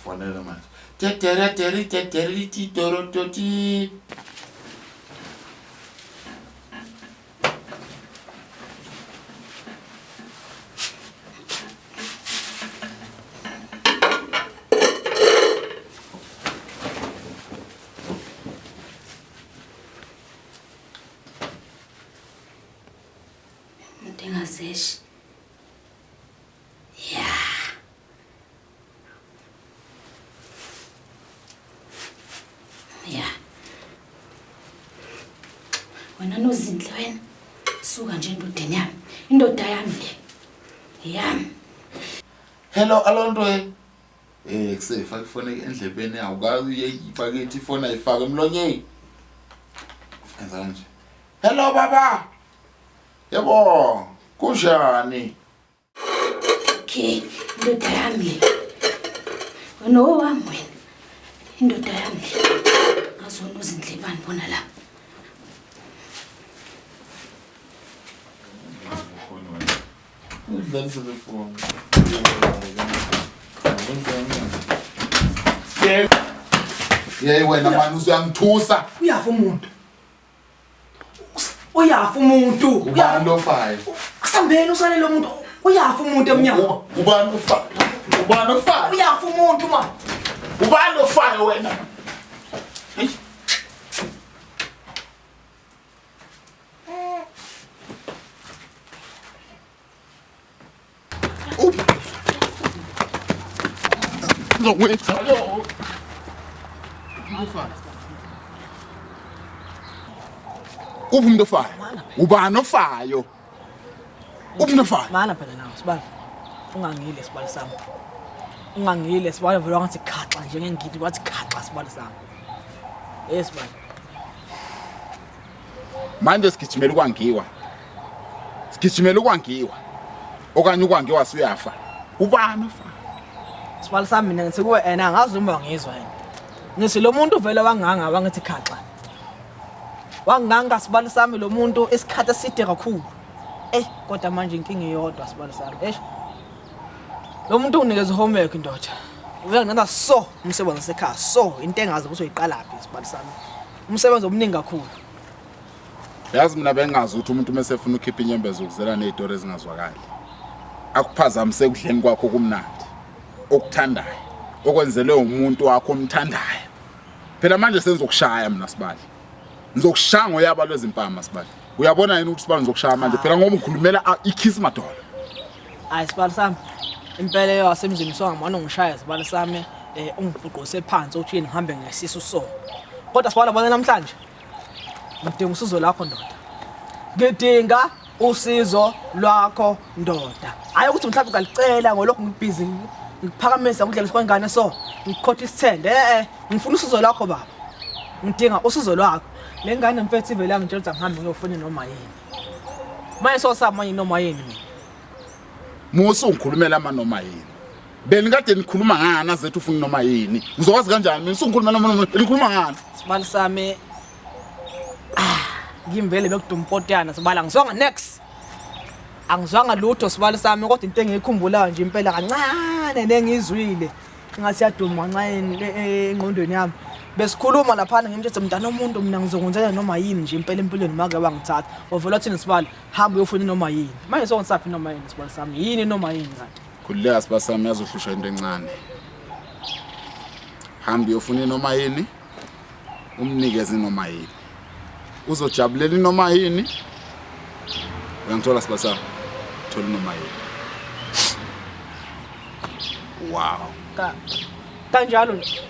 Fonela manje. Tetere teri tetere ti toro toti. Umuntu engazeshi. Ya. Ya. Wena nozinhle wena. Suka nje endodeni yami. Indoda yami le. Yami. Hello Alondwe. Eh kusefaka ifoni endlebeni awukazi uyeyifakethi ifoni ayifake emlonyeni. Enza kanje. Hello baba. Yebo, kunjani? Okay, indoda yami le. Wena owami wena. Indoda yami le. Ngazona uzinhle bani bona la. Udlalisa le phone. Yey wena mani usuyangithusa. Uyafa umuntu. Uyafa umuntu. Ubani lo fayo? Kusambeni usale lo muntu. Uyafa umuntu emnyango. Ubani ofayo? Ubani ofayo? Uyafa umuntu man. Ubani ofayo wena? Ngizokwenza lo. Uphi umuntu ofayo? Ubani ofayo? Uphi umuntu ofayo? Mana phela nawe sibali. Ungangile sibali sami. Ungangile sibali vele wangathi khaxa njengengidi wathi khaxa sibali sami. Eh sibali. Manje sigijimela ukwangiwa. Sigijimela ukwangiwa. Okanye ukwangiwa suyafa. Ubani ofa? Sibali sami mina ngithi kuwe ena angazi noma ngizwa yena. Ngithi lo muntu vele wanganga wangithi khaxa. Wanganga sibali sami lo muntu isikhathi eside kakhulu. Eh kodwa manje inkinga iyodwa sibali sami. Eish. Lo muntu unginikeza homework ndoda. Uyangenza so umsebenzi wasekhaya so into engazi ukuthi uyiqalaphi sibali sami. Umsebenzi omningi kakhulu. Yazi mina bengazi ukuthi umuntu uma sefuna ukhipha inyembezi ukuzela nezitori ezingazwakali. Akuphazamise ekudleni kwakho kumnandi. Okuthandayo. Okwenzelwe umuntu wakho omthandayo. Phela manje sengizokushaya mina sibali. Ngizokushaya ngoyaba lwezimpama sibali. Uyabona yini ukuthi sibali ngizokushaya manje phela ngoba ngikhulumela ikiss madola. Hayi sibali sami. Impela yasemzini songamane ungishaya sibali sami eh ungibhuquse phansi uthi ngihambe ngesisu so. Kodwa sibali bona namhlanje ngidinga usizo lakho ndoda. Ngidinga usizo lwakho ndoda. Hayi ukuthi mhlawumbe ungalicela ngolokhu ngibhizi ngiphakamisa ukudlela kwengane so ngikhotha isithende eh eh ngifuna usizo lwakho baba. Ngidinga usizo lwakho. Le ngane mfethu ivele yangitshela ukuthi angihambe ngiyofuna noma yini. Manje sosaba manje noma yini mina. Musa ungikhulumela ama noma yini. Benikade nikhuluma ngani azethu ufuna noma yini? Ngizokwazi kanjani mina usungikhuluma noma noma nikhuluma ngani? Sibali sami ah ngimvele bekudumpotana sibala ngizwanga next. Angizwanga lutho sibali sami kodwa into engiyikhumbulayo nje impela kancane nengizwile ngathi yaduma kancane engqondweni yami. Besikhuluma laphana ngimthethe mntana omuntu mina ngizokwenzela noma yini nje impela empilweni make wangithatha. Wavela wathini sibali hamba uyofuna noma yini. Manje songisaphi noma yini sibali sami yini noma yini kanti? Khululeka sibasami yazohlusha into encane. Hamba uyofuna noma yini umnikeze noma yini. Uzojabulela noma yini? Uyangithola sibasami? Thola noma yini. Wow. Ka kanjalo nje.